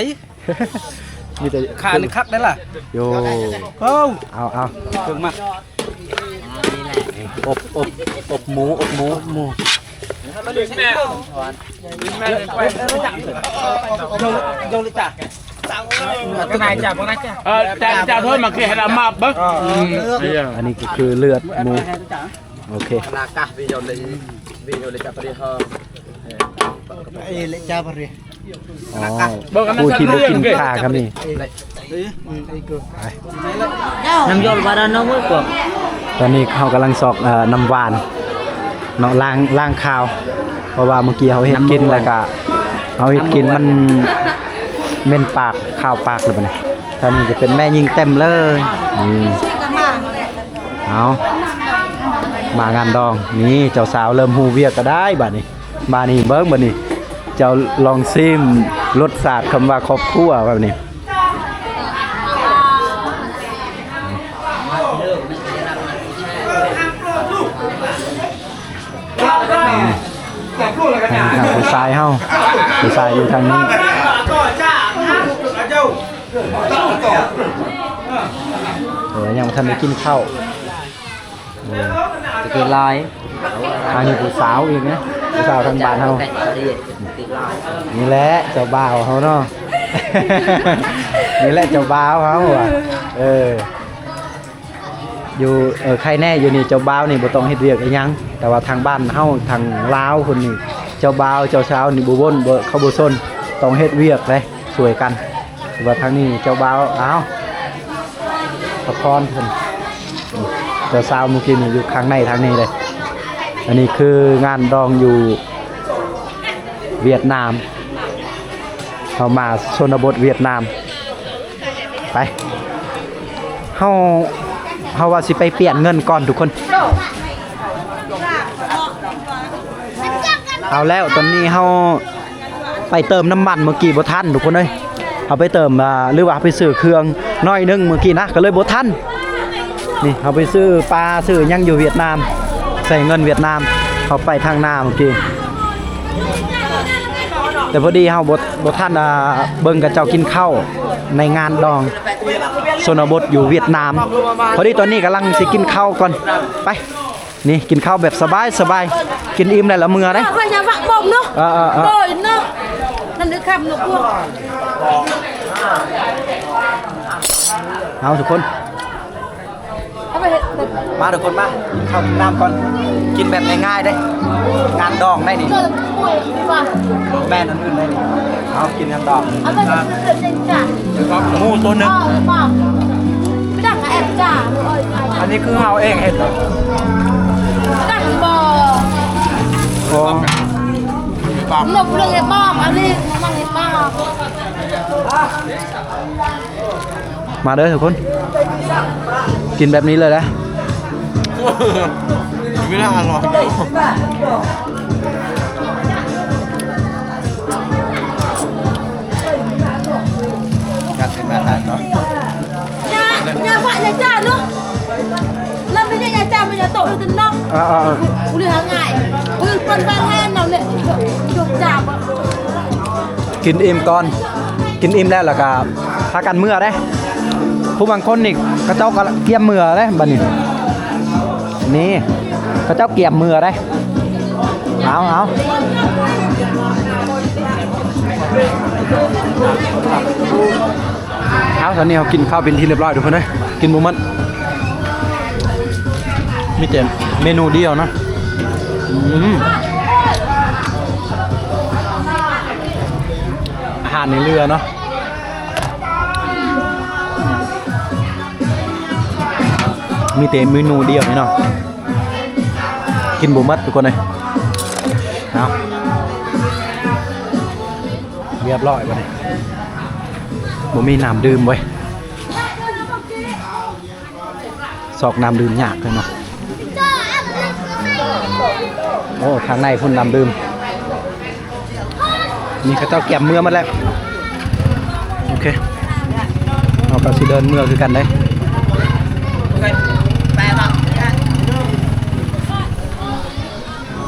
ມີແຕ່ ຄານີ້ຄັກໄດ໋ລະ ໂຢ ເອົາ ເອົາ ເບິ່ງມາ ອົບ ອົບ ອົບໝູ ອົບໝູ ໝູ ເອີ ຈານ ຈານໂທດມາຄືໃຫ້ລະໝາບເບິ່ງ ອັນນີ້ກໍຄືເລືອດໝູ ໂອເຄ ອໍ ຜູ້ທີ່ບໍ່ກິນຂາກໍມີ ເອີ ອືມ ໄປ ນ້ຳຢໍ້ ຕອນນີ້ເຮົາກຳລັງຊອກ ເອີ ນ້ຳຫວານເນາະ ລ້າງ ລ້າງຄາວ ເພາະວ່າມື້ກີ້ເຮົາເຮັດກິນ ນ້ຳບໍ່ ແລ້ວກະເຮົາເຮັດກິນມັນເໝັນປາກ ຄາວປາກແລ້ວບັດນີ້. ທາງນີ້ຈະເປັນແມ່ຍິງເຕັມເລີຍ ນີ້ ເອົາ ມາງານດອງ ນີ້ເຈົ້າສາວເລີ່ມຮູ້ວຽກກະໄດ້ບາດນີ້. ມານີ້ເບິ່ງບາດນີ້ ເຈົ້າລອງຊີມລົດຊາດຄຳວ່າຄອບຄົວບາດນີ້. ທາງຜູ້ຊາຍເຮົາ ຜູ້ຊາຍຢູ່ທາງນີ້ ເອີ ຍັງບໍ່ທັນໄດ້ກິນເຂົ້າ. ເອີ ຕະກີຫຼາຍ ອັນນີ້ຜູ້ສາວອີກນະ ຜູ້ສາວທາງບ້ານເຮົາ ນີ້ແຫຼະເຈົ້າບ່າວເຮົາເນາະ ນີ້ແຫຼະເຈົ້າບ່າວເຮົາວ່າ ເອີ ຢູ່ ເອີ ໄຄແນ່ຢູ່ນີ້ ເຈົ້າບ່າວນີ້ບໍ່ຕ້ອງເຮັດວຽກອີ່ຫຍັງ ແຕ່ວ່າທາງບ້ານເຮົາ ທາງລາວພຸ້ນນີ້ ເຈົ້າບ່າວເຈົ້າສາວນີ້ບໍ່ວົນ ບໍ່ ເຂົາບໍ່ສົນ ຕ້ອງເຮັດວຽກເດ້ ຊ່ວຍກັນ. ວ່າທາງນີ້ເຈົ້າບ່າວ ອ້າວ ສະພອນເພິ່ນ ເຈົ້າສາວມື້ກີ້ນີ້ຢູ່ຂ້າງໃນທາງນີ້ເດ້. ອັນນີ້ຄືງານດອງຢູ່ຫວຽດນາມ ເຮົາມາຊົນນະບົດຫວຽດນາມ. ໄປ ເຮົາ ເຮົາວ່າຊິໄປປ່ຽນເງິນກ່ອນທຸກຄົນ. ເອົາແລ້ວ ຕອນນີ້ເຮົາ ໄປເຕີມນ້ຳມັນມື້ກີ້ບໍ່ທັນທຸກຄົນເອີຍ. ເຮົາໄປເຕີມ ອ່າ ຫຼືວ່າໄປຊື້ເຄື່ອງໜ້ອຍໜຶ່ງມື້ກີ້ນະ ກໍເລີຍບໍ່ທັນ. ນີ້ເຮົາໄປຊື້ປາຊື້ຫຍັງຢູ່ຫວຽດນາມ ໃຊ້ເງິນຫວຽດນາມ. ເຮົາໄປທາງໜ້າມື້ກີ້ ແຕ່ພໍດີເຮົາບໍ່ ບໍ່ທັນ ອ່າ ເບິ່ງເຂົາເຈົ້າກິນເຂົ້າໃນງານດອງຊົນນະບົດຢູ່ຫວຽດນາມ. ພໍດີຕອນນີ້ກຳລັງຊິກິນເຂົ້າກ່ອນ ໄປ. ນີ້ກິນເຂົ້າແບບສະບາຍໆ ກິນອີ່ມແລ້ວລະເມືອເດ້. ເອີ ເອີ ເອີ ເອີ ເນາະ ນັ້ນຄືຄຳເນາະ. ເອົາທຸກຄົນ ເອົາໄປເຮັດ ມາທຸກຄົນມາ ກິນເຂົ້າກິນນ້ຳກ່ອນ ກິນແບບງ່າຍໆເດ້. ງານດອງໄດ້ນີ້ ແມ່ນອັນອື່ນໄດ້ນີ້. ເອົາກິນງານດອງ ເອົາໄປເຮັດເປັນຈານ ໝູໂຕໜຶ່ງ ເອົາໄປ ອັນນີ້ຄືເຮົາເອງເຮັດເນາະ ດັງບໍ່? ໂອ້ ນົກເລື່ອງເຮັດບໍ່? ອັນນີ້ມັນເຮັດບໍ່? ມາເດີທຸກຄົນ ກິນແບບນີ້ເລີຍນະ. ມີແລ້ວອະລ່ອຍ ຢາກຊິມາທານເນາະ. ກິນອີ່ມກ່ອນ ກິນອີ່ມແລ້ວ ແລ້ວກະພາກັນເມືອເດ້. ຜູ້ບາງຄົນນີ້ເຂົາເຈົ້າກໍກຽມເມືອເດ້ບັດນີ້ ນີ້ເຂົາເຈົ້າກຽມເມືອເດ້. ເອົາ ເອົາ ເອົາ ຕອນນີ້ເຮົາກິນເຂົ້າເປັນທີ່ຮຽບຮ້ອຍທຸກຄົນເອີຍ ກິນບໍ່ໝົດ ມີແຕ່ເມນູດຽວເນາະ. ອືມ ອາຫານໃນເຮືອເນາະ ມີແຕ່ເມນູດຽວນີ້ເນາະ ກິນບໍ່ໝົດທຸກຄົນເອີຍ. ເອົາ ຮຽບຮ້ອຍບັດນີ້ ບໍ່ມີນ້ຳດື່ມເວີຍ. ຊອກນ້ຳດື່ມຍາກເລີຍເນາະ. ໂອ້ ທາງໃນພຸ້ນນ້ຳດື່ມ ນີ້ເຂົາເຈົ້າກຽມເມືອໝົດແລ້ວ. ໂອເຄ ເຮົາກໍຊິເດີນເມືອຄືກັນເດ້.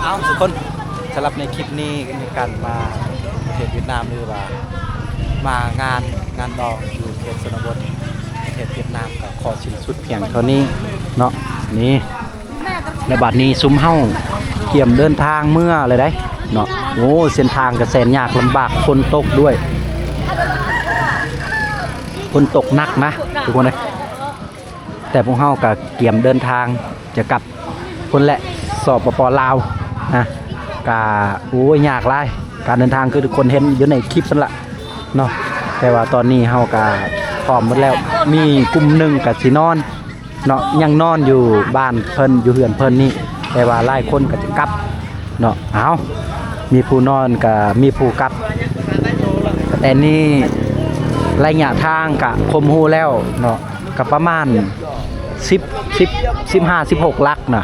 ເອົາທຸກຄົນ ສຳລັບໃນຄລິບນີ້ ໃນການມາປະເທດຫວຽດນາມ ຫຼືວ່າມາງານ ງານດອງຢູ່ເຂດຊົນນະບົດ ປະເທດຫວຽດນາມ ກໍຂໍສິ້ນສຸດພຽງເທົ່ານີ້ເນາະ. ນີ້ ແລະ ບັດນີ້ຊຸມເຮົາກຽມເດີນທາງເມືອແລ້ວໃດ໋ເນາະ. ໂອ້ ເສັ້ນທາງກໍແສນຍາກລຳບາກ ຝົນຕົກດ້ວຍ ຝົນຕົກໜັກນະທຸກຄົນເອີຍ. ແຕ່ພວກເຮົາກໍກຽມເດີນທາງຈະກັບພຸ້ນແຫຼະ ສປປ ລາວນະ ກະ ໂອ້ຍ ຍາກຫຼາຍການເດີນທາງ ຄືທຸກຄົນເຫັນຢູ່ໃນຄລິບຫັ້ນລະເນາະ. ແຕ່ວ່າຕອນນີ້ເຮົາກະ ພ້ອມໝົດແລ້ວ ມີກຸ່ມໜຶ່ງກໍຊິນອນເນາະ ຍັງນອນຢູ່ບ້ານເພິ່ນ ຢູ່ເຮືອນເພິ່ນນີ້ ແຕ່ວ່າຫຼາຍຄົນກໍຈະກັບເນາະ. ເອົາ ມີຜູ້ນອນກໍມີຜູ້ກັບ ແຕ່ນີ້ໄລຍະທາງກໍຄົມຮູ້ແລ້ວເນາະ ກໍປະມານສິບ ສິບ ສິບຫ້າ ສິບຫົກຫຼັກນະ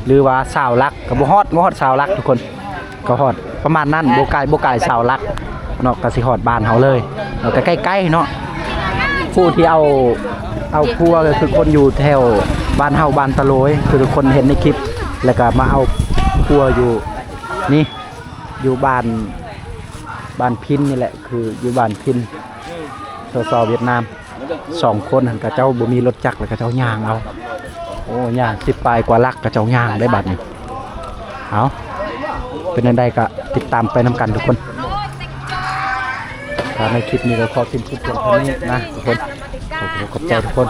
ຫຼືວ່າຊາວຫຼັກ ກໍບໍ່ຮອດ ບໍ່ຮອດຊາວຫຼັກທຸກຄົນ ກໍຮອດປະມານນັ້ນ ບໍ່ກາຍ ບໍ່ກາຍຊາວຫຼັກເນາະ ກໍຊິຮອດບ້ານເຮົາເລີຍເນາະ ກໍໃກ້ໆເນາະ. ຜູ້ທີ່ເອົາ ເອົາຜົວກໍຄືຄົນຢູ່ແຖວບ້ານເຮົາ ບ້ານຕະໂລຍ ຄືທຸກຄົນເຫັນໃນຄລິບ ແລ້ວກໍມາເອົາຜົວຢູ່ນີ້ ຢູ່ບ້ານ ບ້ານພິນນີ້ແຫຼະ ຄືຢູ່ບ້ານພິນ ສສ ຫວຽດນາມ. ສອງຄົນຫັ້ນ ເຂົາເຈົ້າບໍ່ມີລົດຈັກ ແລ້ວເຂົາເຈົ້າຍ່າງເອົາ ໂອ້ ຍ່າງສິບປາຍກວ່າຫຼັກ ເຂົາເຈົ້າຍ່າງໄດ້ບັດນີ້. ເອົາ ເປັນຈັ່ງໃດກໍຕິດຕາມໄປນຳກັນທຸກຄົນ. ກໍໃນຄລິບນີ້ກໍຂໍສິ້ນສຸດພຽງເທົ່ານີ້ນະທຸກຄົນ ຂອບໃຈທຸກຄົນ.